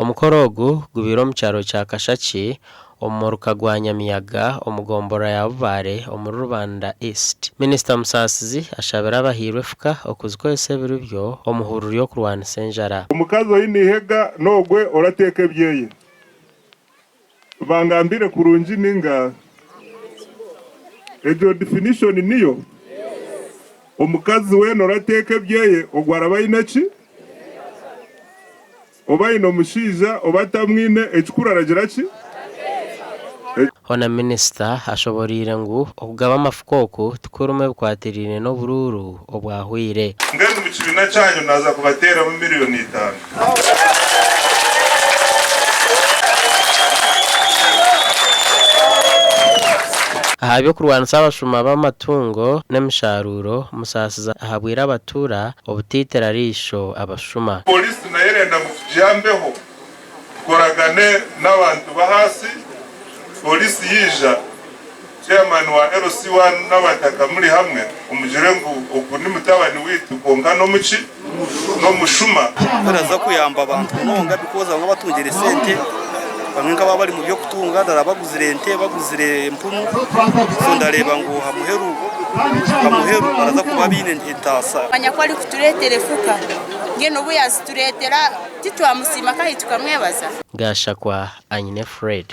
Omukoro ogu gubaire omu kyaro kya Kashaki omu muruka gwa Nyamiyaga omu gomborora ya Bubaare omuri Rubanda East. Minisita Musaasizi ashabire abahairwe efuka okuzikozesa ebiri byo omu hururu y'okurwanisa enjara. Omukazi oine eihega n'ogwe orateeka ebyeye. Bangambire kurungi ninga? Egyo definition niyo? Omukazi weena orateeka ebyeye ogwo araba aine ki? Oba aine omushaija oba atamwine, ekikuru aragira ki? Hoona minisita ashoboreire ngu okugaba amafuka oku tikurimu ebikwatiraine n'oburuuru obwahweire. Mbwenu omu kibiina kyanyu naaza kubateeramu miriyoni itaano. Aha by'okurwanisa abashuma b'amatungo n'emisharuuro, Musaasizi ahabwire abatuura obutaitira riisho abashuma. Polisi nayo erenda ngu tugiyambeho tukoragane n'abantu b'ahaasi. Polisi yaija, chairman wa LC1 n'abataka muri hamwe omugire ngu ogu ni mutabani waitu kwonka n'omuki? N'omushuma. Biraza kuyamba abantu munonga because abamwe abatungire sente bamwe nkababa bari mubyokutunga ndareba baguzire ente baguzire empunu so ndareba ngu hamuheru hamuheru baraza kuba baine entaasa. Manya ku arikutureetera efuka, mbwenu obu yaazitureetera titwamusiima kandi tukamwebaza? Gashakwa Anyine Fred.